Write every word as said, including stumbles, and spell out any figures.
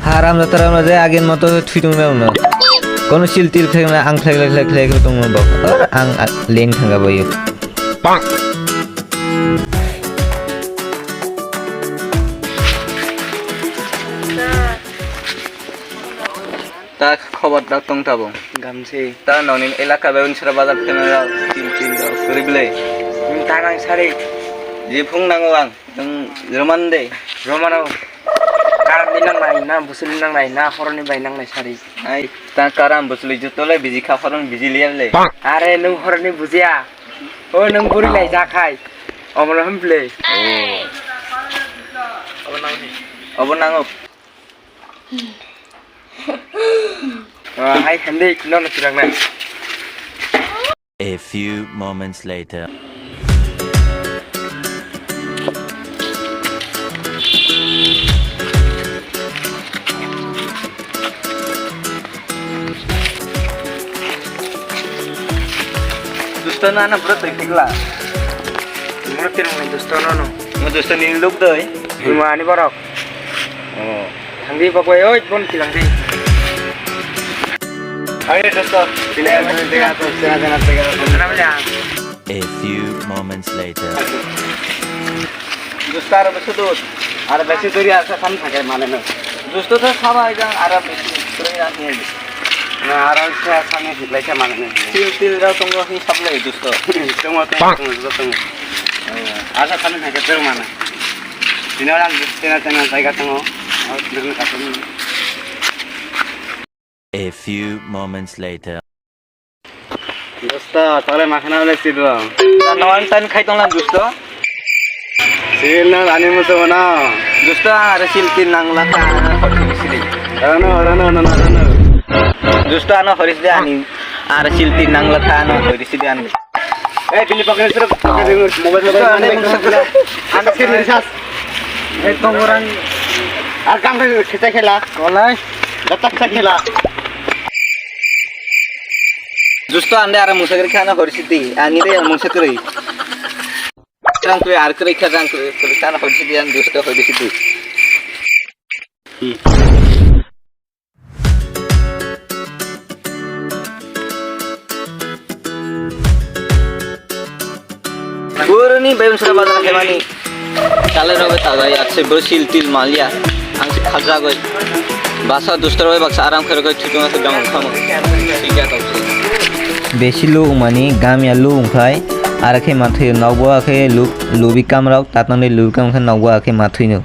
Haram jatra no je agin moto thui tung na no. Kono sil til khlek na ang khlek khlek khlek khlek tung no bo. Or ang a-, len thanga bo yo. Ta khobor dak tong tabo. Gamsi. Ta noni elaka be unsra bazar khena rao, tin tin rao, kuri bile. Hmm, ta nang sari. Je phung nango ang, nang roman de. Romano. Karam di nang nai na, busuli nang nai na, horoni bai nang nai sari. Ai, ta karam busuli jutole biji kha horon biji liya le. Are nung horoni bujiya. O nung buri lai jakhai. Omono hum bile. Oh. Obo nango. Ah, hai, hindi, no, no, tirang na. A few moments later. Dusto na, na, bro, tui tikla. Bro, tirang na, dusto, no, no. Mo dusto ni look doi. Tuma ani borok. Oh. Thangdi babai, oi, bon tilangdi. Hai, dosto. Sini, sini, sini, sini, sini, sini. Kenapa ya? A few moments later. Dosto, aro besu dur. Aro besu dur ya, asa sam thake mane no. Dosto to saba ejang, aro besu dur ya, ni. Na, aro sa sam ni lai sa mane no. Til, til rao tongo, hi sab lai, dosto. Tongo, tongo, tongo, dosto, tongo. Oh, asa sam thake dur mane. Tini orang tena tena jaiga tongo. Ang tena katung. A few moments later. Dosto, tole makhana ole sidro. Nawan tan khai tongla dosto. Sil na ani muso na. Dosto, are sil tin nang la ka. Rano, rano, rano, rano. Dosto, ano horis de ani. Are sil tin nang la ka, ano horis de ani. Eh, bini pakai sir, pakai mobile, mobile, mobile, mobile. Anda sir, recharge. Eh, tong orang. Ar kam kita khela. Kolai. Datak sa khela. Dosto, ande ara mungsa kri khana hori siti. Ani de mungsa kri. Rang kri ar kri kha rang kri khana hori siti an dosto hori siti. Boroni bai unsura bazar khaimani. Kale robe tagai atse bro sil til malia. Ang se khajagoi. Basa dustar bai baksa aram khe rogoi chutung ase dong khamo. Singya tong. Besi lu umani gamya lu ungkhai. Ara khe mathwi nokbo akhe lu, lubi kamrok tatang de lubi kam khe nokbo akhe mathwi no.